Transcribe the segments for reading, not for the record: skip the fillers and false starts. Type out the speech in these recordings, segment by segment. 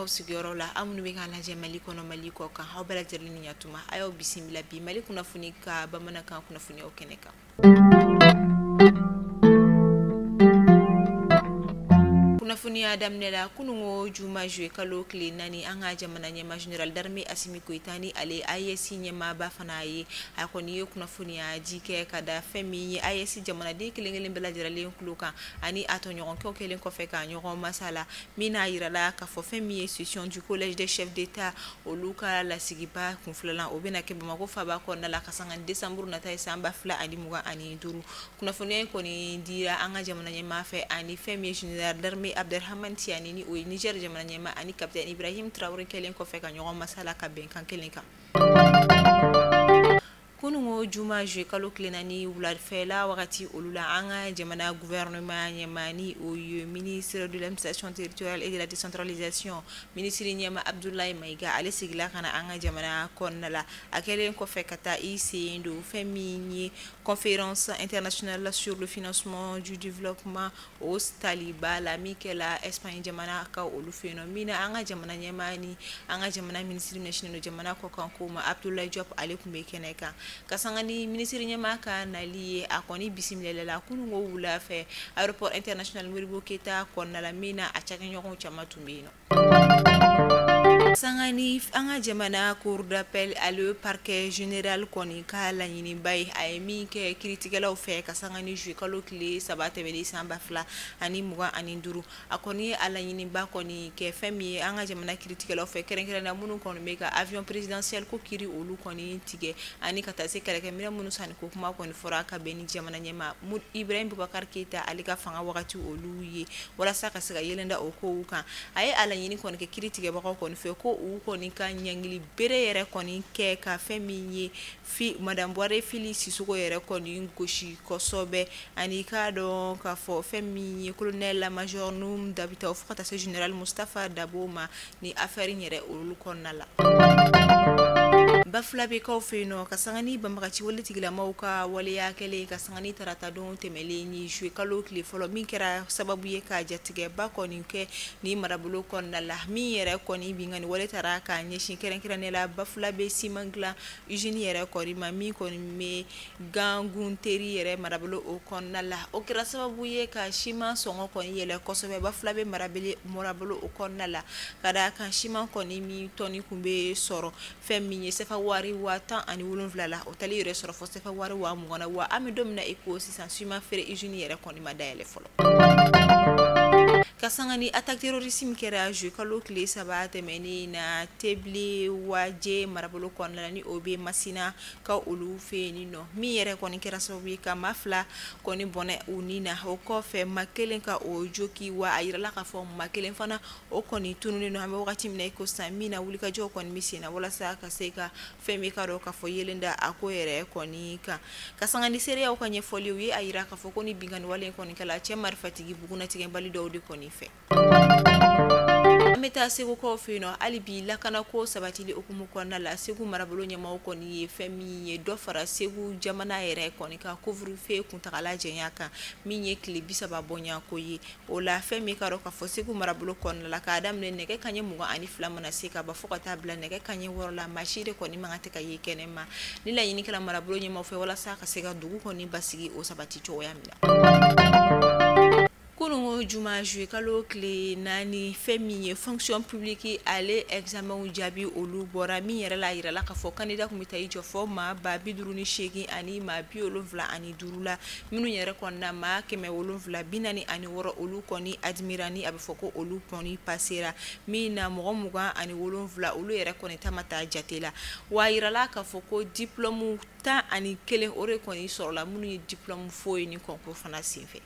aw sigiyɔrɔ la, aw minnu bɛ k'an lajɛ Mali kɔnɔ, Mali kɔ kan, aw bɛɛ lajɛlen ni ɲatuma. A y'aw bisimila bi Mali kunnafoni ka bamanankan kunnafoniyaw kɛnɛ kan. Kunnafoniya daminɛ la, kununko juma juillet kalo tile 4, an ka jamana ɲɛmaa général d'armée Assimi Goïta ni ale AES ɲɛmaaba fana ye, a kɔni ye kunnafoniya di kɛ ka da fɛn min ye AES jamanaden kelen kelen bɛɛ lajɛlen tulo kan ani a tɔɲɔgɔnkɛw kɛlen kɔfɛ ka ɲɔgɔn masala, min n'a yirala k'a fɔ fɛn min ye session du collège des chefs d'État olu ka lasigiba kun filanan, o bɛna kɛ Bamakɔ faaba kɔnɔna la ka sanga décembre nata ye san 2025. Kunnafoniya in kɔni dira an ka jamana ɲɛmaa fɛ ani fɛn min ye général d'armée Abderrahmane Tiani ni o ye Niger jamana ɲɛmaa ani capitaine Ibrahim Traoré kɛlen kɔfɛ ka ɲɔgɔn masala ka bɛnkan kelen kan. Kununko juma juillet kalo tile 4 wulafɛla wagati olu la, an ka jamana gouvernement ɲɛmaa ni o ye ministre de l'administration territoriale et de la décentralisation, ministre ɲɛmaa Abdoulaye Maïga, ale sigila ka na an ka jamana kɔnɔna la. A kɛlen kɔfɛ ka taa i sen don fɛn min ye conférence internationale sur le financement du développement o taliba la min kɛla Espagne jamana ka olu fɛ yen nɔ, min na an ka jamana ɲɛmaa ni an ka jamana ministre ɲɛsinnen don jamana kɔkan ko ma Abdoulaye Diop, ale tun bɛ kɛnɛ kan. Ka sanga ni ministre ɲɛmaa ka nali ye, a kɔni bisimilala la kununko wula fɛ aéroport international Modibo Keita kɔnɔna la, min na a cakɛɲɔgɔnw caman tun bɛ yen nɔ. Sanga ni an ka jamana cour d'appel ale parquet général kɔni ka laɲiniba ye, a ye min kɛ kiiritigɛlaw fɛ ka sanga ni juillet kalo tile 3 tɛmɛnen san 2025, a kɔni ye a laɲiniba kɔni kɛ fɛn min ye an ka jamana kiiritigɛlaw fɛ, kɛrɛnkɛrɛnnenya minnu kɔni bɛ ka avion présidentiel ko kiiri olu kɔni tigɛ ani ka taa se kɛlɛkɛminɛn minnu sanni ko kuma kɔni fɔra ka bɛn ni jamana ɲɛmaa Ibrahim Boubacar Keita ale ka fanga wagati olu ye, walasa ka se ka yelen da o kow kan. A ye a laɲini kɔni kɛ kiiritigɛbagaw kɔni fɛ ko u kɔni ka ɲangili bere yɛrɛ kɔni kɛ ka fɛn min ye fi madame Buware Fili Sisoko yɛrɛ kɔni gosi kosɛbɛ, ani k'a dɔn k'a fɔ fɛn min ye colonel major Nouhoum Dabitao fo ka taa se général Mustapha Dabo ma ni affaire in yɛrɛ olu kɔnɔna la. Bafulabekaw fɛ yen nɔ, ka sanga ni banbagaci wale tigilamaw ka waleya kɛlen ka sanga ni taratadon tɛmɛlen ni juillet kalo tile fɔlɔ, min kɛra sababu ye ka jatigɛba kɔni kɛ ni marabolo kɔnɔna la, min yɛrɛ kɔni binkanni wale taara ka ɲɛsin kɛrɛnkɛrɛnnen la Bafulabe siman dilan usine yɛrɛ kɔni ma, min kɔni bɛ Gangunteri yɛrɛ marabolo o kɔnɔna la. O kɛra sababu ye ka siman sɔngɔ kɔni yɛlɛ kosɛbɛ Bafulabe marabolo o kɔnɔna la, ka d'a kan siman kɔni min tɔni kun bɛ sɔrɔ fɛn min ye sefa wari 17,000 la, o taali yɛrɛ sɔrɔ fɔ sefa wari 20,000 na. Wa an bɛ don min na i ko sisan, siman feere usine yɛrɛ kɔni ma dayɛlɛ fɔlɔ. Ka sanga ni attaque terroriste min kɛra juillet kalo tile 3 tɛmɛnen na Tebile Waje marabolo kɔnɔna la, ni o bɛ Masina ka olu fɛ yen nɔ, min yɛrɛ kɔni kɛra sababu ye ka maa 2 kɔni bɔnɛ u ni na. O kɔfɛ maa 1 ka o joki, wa a yirala k'a fɔ maa 1 fana o kɔni tununnen don. An bɛ wagati min na i ko sisan, min na wulikajɔw kɔni bɛ sen na walasa ka se ka fɛn min ka dɔn k'a fɔ yelen da a ko yɛrɛ kɔni kan. Ka sanga ni seereyaw ka ɲɛfɔli, u ye a yira k'a fɔ ko ni binkanni wale in kɔni kɛla cɛ marifatigi bugunnatigɛbali dɔw de kɔni fɛ. An bɛ taa Segukaw fɛ yen nɔ hali bi lakanako sabatili hukumu kɔnɔna la, Segu marabolo ɲɛmaaw kɔni ye fɛn min ye dɔ fara Segu jamana yɛrɛ kɔni ka couvre-feu kuntagala janya kan, min ye tile 30 bɔɲɔgɔnko ye. O la fɛn min ka dɔn k'a fɔ Segu marabolo kɔnɔna la, k'a daminɛ nɛgɛ kanɲɛ 22 mana se ka ban fo ka taa bila nɛgɛ kanɲɛ 6 la, maa si de kɔni man kan tɛ ka ye kɛnɛ ma. Ni laɲini kɛra marabolo ɲɛmaaw fɛ walasa ka se ka dugu kɔni basigi o sabati cogoya min na. Kununko juma juillet kalo tile 4, fɛn min ye fonction publique ale examen jaabi olu bɔra, min yɛrɛ la yirala k'a fɔ candidat kun bɛ taa i jɔ fɔ maa 58,000 ani maa 75 la, minnu yɛrɛ kɔni na maa 746 olu kɔni admira, ni a bɛ fɔ ko olu kɔni passera, min na mɔgɔ 27 olu yɛrɛ kɔni ta ma taa jate la. Wa a yirala k'a fɔ ko diplôme 11 o de kɔni sɔrɔla, minnu ye diplôme faux ye ni concours fana senfɛ.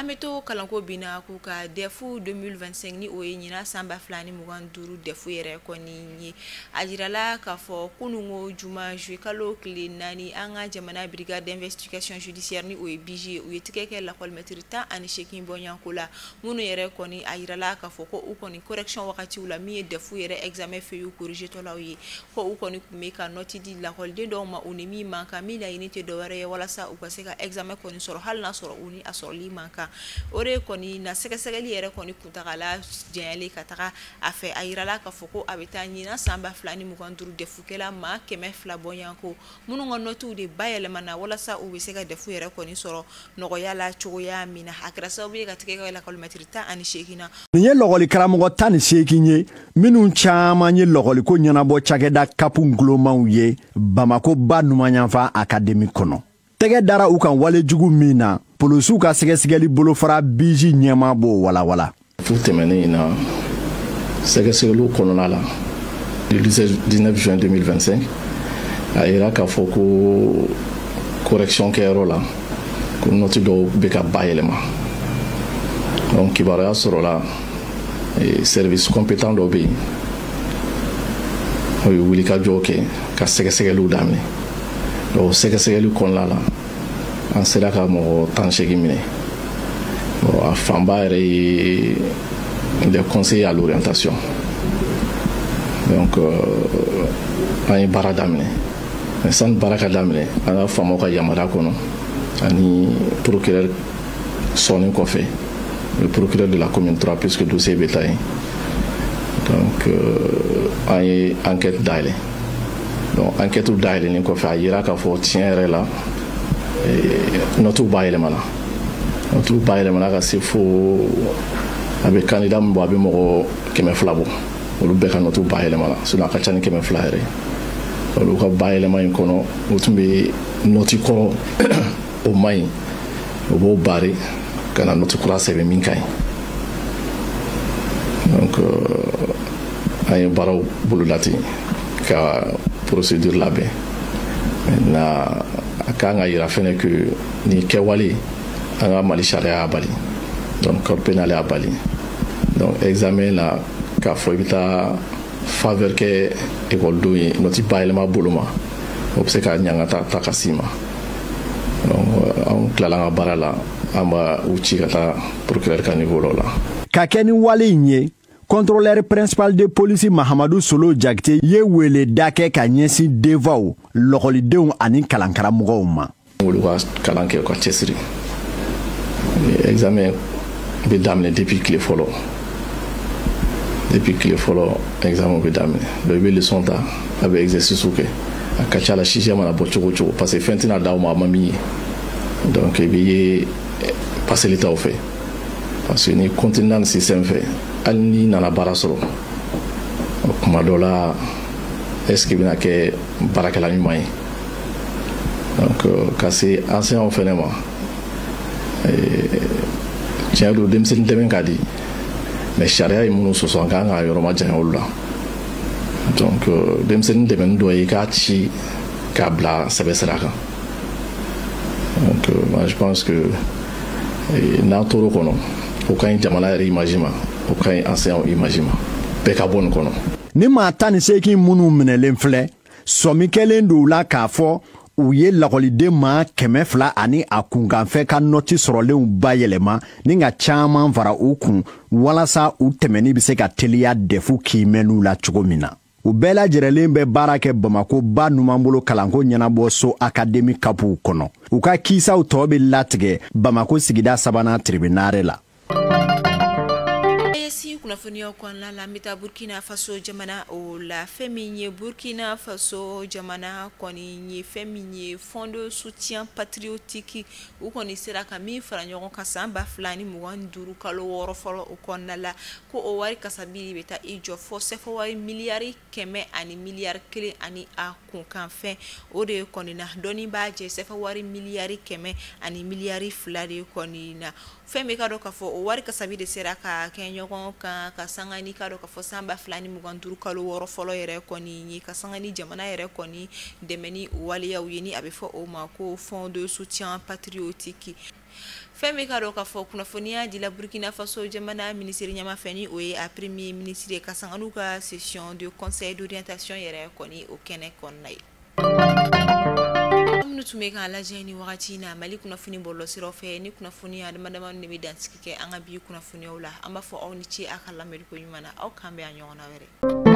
An bɛ to kalanko binna k'u ka DEF 2025, ni o ye ɲinan san 2025 DEF yɛrɛ kɔni ye. A jirala k'a fɔ kununko juma juillet kalo tile 4, an ka jamana brigade d'investigation judiciaire ni o ye BIJ ye, u ye tigɛ kɛ lakɔlimɛtiri 18 bɔɲɔgɔnko la, minnu yɛrɛ kɔni a jirala k'a fɔ ko u kɔni correction wagatiw la, min ye DEF yɛrɛ examen feuille corrigé tɔlaw ye, ko u kɔni tun bɛ ka note di lakɔliden dɔw ma u ni min man kan, min laɲini tɛ dɔwɛrɛ ye walasa u ka se ka examen kɔni sɔrɔ, hali n'a sɔrɔ u ni a sɔrɔli man kan. O de kɔni na sɛgɛsɛgɛli yɛrɛ kɔni kuntagala janyalen ka taga a fɛ. A yirala k'a fɔ ko a bɛ taa ɲinan san 2025 DEF kɛla maa 200 bɔɲɔgɔnko minnu ka nɔtiw de bayɛlɛmana walasa u bɛ se ka DEF yɛrɛ kɔni sɔrɔ nɔgɔya la cogoya min na. A kɛra sababu ye ka tigɛ kɛ lakɔlimɛtiri 18 na. Nin ye lɔgɔli karamɔgɔ 18 ye, minnu caman ye lɔgɔliko ɲɛnabɔ cakɛda CAP ngulomaw ye Bamako ba numanyanfan akademi kɔnɔ. Tɛgɛ dara u kan walejugu min na, polisiw ka sɛgɛsɛgɛli bolofara BIJ ɲɛmaa b'o walawala. Fu tɛmɛnen in na, sɛgɛsɛgɛliw kɔnɔna la, le 19 juin 2025, a yira k'a fɔ ko correction kɛyɔrɔ la, ko nɔti dɔw bɛ ka bayɛlɛma. Donc kibaruya sɔrɔla, service compétent dɔ bɛ yen, o ye wulikajɔ kɛ ka sɛgɛsɛgɛliw daminɛ. Donc sɛgɛsɛgɛli kɔnɔna la, an sera ka mɔgɔ 18 minɛ. Bon, a fanba yɛrɛ ye les conseillers à l'orientation. Donc an ye baara daminɛ, mais sani baara ka daminɛ, an ka faamaw ka yamaruya kɔnɔ ani procureur sɔnni kɔfɛ, le procureur de la commune 3, puisque dossier bɛ taa yen. Donc an ye enquête dayɛlɛ. Donc enquête dayɛlɛlen kɔfɛ, a yira k'a fɔ tiɲɛ yɛrɛ la, notiw bayɛlɛmana, notiw bayɛlɛmana ka se fo a bɛ candidat min bɔ, a bɛ mɔgɔ 200 bɔ, olu bɛɛ ka notiw bayɛlɛmana. Sinon a ka ca ni 200 yɛrɛ. Olu ka bayɛlɛma in kɔnɔ, o tun bɛ nɔti kɔrɔ, o man ɲi, o b'o bari ka na nɔti kura sɛbɛn min ka ɲi. Donc an ye baaraw boloda ten ka procédure labɛn. Maintenant, a kan ka yira fɛnɛ que nin kɛwale, an ka Mali sariya y'a bali, donc code pénal y'a bali. Donc examen la, k'a fɔ i bɛ taa faveur kɛ ekɔlidenw ye nɔti bayɛlɛma bolo ma, o bɛ se ka ɲangata ta ka s'i ma. Donc an tilala an ka baara la, an b'a u ci ka taa procureur ka niveau dɔ la. Ka kɛ ni wale in ye, contrôleur principal de police Mahamadu Solo Jakite ye weleda kɛ ka ɲɛsin denfaw, lɔgɔlidenw ani kalankaramɔgɔw ma. Olu ka kalan kɛ, u ka cɛsiri. Examen bɛ daminɛ depuis tile fɔlɔ, depuis tile fɔlɔ examen bɛ daminɛ. Donc i bɛ leçon ta, a bɛ exercice kɛ. A ka ca la, sujet mana bɔ cogo o cogo, parce que fɛn tɛna d'aw ma a ma min ye. Donc i bɛ ye paseli t'aw fɛ, parce que ni continue nin système fɛ, hali n'i nana baara sɔrɔ kuma dɔ la, est ce que i bɛna kɛ baarakɛla ɲuman ye? Donc ka se enseignants fɛnɛ ma, tiɲɛ don, denmisɛnnin dɛmɛ ka di, mais sariya ye minnu sɔsɔ, an kan ka yɔrɔ ma janya olu la. Donc denmisɛnnin dɛmɛni dɔ ye i k'a ci k'a bila sɛbɛ sira kan. Donc moi je pense que n'an tor'o kɔnɔ, o ka ɲi jamana yɛrɛ image ma, o ka ɲi enseignant image ma, bɛɛ ka bɔ nin kɔnɔ. Ni maa 18 minnu minɛlen filɛ, sɔmi kɛlen don u la k'a fɔ u ye lakɔliden maa 200 ani a kunkanfɛ ka nɔti sɔrɔlenw bayɛlɛma ni ka caaman fara u kun, walasa u tɛmɛni bɛ se ka teliya DEF kiimɛniw la cogo min na. U bɛɛ lajɛrɛlen bɛ baara kɛ Bamako ba numanbolo kalanko ɲɛnabɔ so akademi CAPw kɔnɔ. U ka kisaw tɔɔ bɛ latigɛ Bamako sigida sabanan tribunal la. Kunnafoniyaw kɔnɔna la, an bɛ taa Burkina Faso jamana o la. Fɛn min ye Burkina Faso jamana kɔni ye, fɛn min ye Fonds de soutien patriotique, u kɔni sera ka min fara ɲɔgɔn kan san 2025 kalo 6 fɔlɔ o kɔnɔna la, ko o wari kasabi bɛ taa i jɔ fɔ sɛfɛ wari miliyari 100 ani miliyari 1 ani a kunkanfɛn. O de kɔni na dɔnni b'a jɛ sɛfɛ wari miliyari 100 ani miliyari 2 de kɔni na. Fɛn min ka dɔn k'a fɔ o wari kasabi de sera ka kɛ ɲɔgɔn kan ka sanga ni ka dɔn k'a fɔ san 2025 kalo 6 fɔlɔ yɛrɛ kɔni ye, ka sanga ni jamana yɛrɛ kɔni dɛmɛ ni waleyaw ye, ni a bɛ fɔ o ma ko Fonds de soutien patriotique. Fɛn min ka dɔn k'a fɔ kunnafoniya dila Burkina Faso jamana minisiri ɲɛma fɛ, ni o ye a premier ministre ye, ka sanga n'u ka session de conseil d'orientation yɛrɛ kɔni o kɛnɛ kɔnɔna ye. Minnu tun bɛ k'a lajɛ ni wagati in na Mali kunnafoni bɔlɔlɔsiraw fɛ, ni kunnafoni adama de bɛ dansigi kɛ an ka bi kunnafoniyaw la. An b'a fɔ aw ni ce a ka lamɛnni ko ɲuman na. Aw kan bɛ a ɲɔgɔnna wɛrɛ.